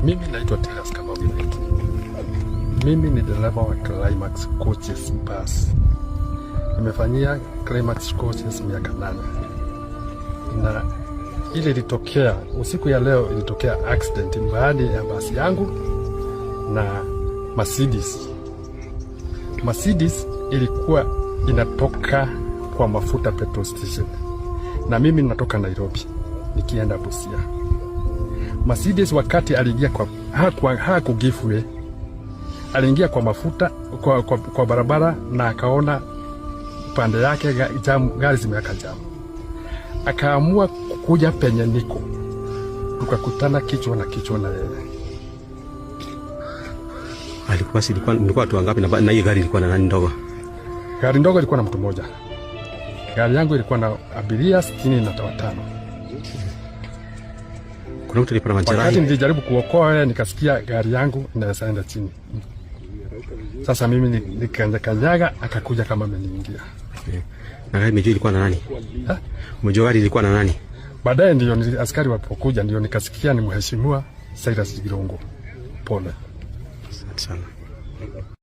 Mimi naitwa Tilas Kamau Githeki. Mimi ni dereva wa Climax Coaches Bus. Nimefanyia Climax Coaches miaka 8 na ile ilitokea usiku ya leo, ilitokea accident baada ya basi yangu na Mercedes. Mercedes ilikuwa inatoka kwa mafuta petrol station, na mimi natoka Nairobi nikienda Busia. Mercedes wakati aliingia kwa haku give way, aliingia kwa mafuta kwa barabara na akaona pande yake jam, gari zimeweka jamu, akaamua kukuja penye niko, tukakutana kichwa na kichwa na yeye. Alikuwa si ilikuwa watu wangapi na hiyo gari ilikuwa na nani ndogo? Gari ndogo ilikuwa na mtu mmoja, gari yangu ilikuwa na abiria 65. Kuna mtu alipata Wakati majeraha? nilijaribu kuokoa yeye, nikasikia gari yangu inaweza enda chini. Sasa mimi nikakanyaga, akakuja kama ameniingia. Na gari umejua ilikuwa na nani? Ha? Umejua gari ilikuwa na nani? Baadaye ndio askari walipokuja ndio nikasikia ni mheshimiwa Cyrus Jirongo. Pole. Asante sana.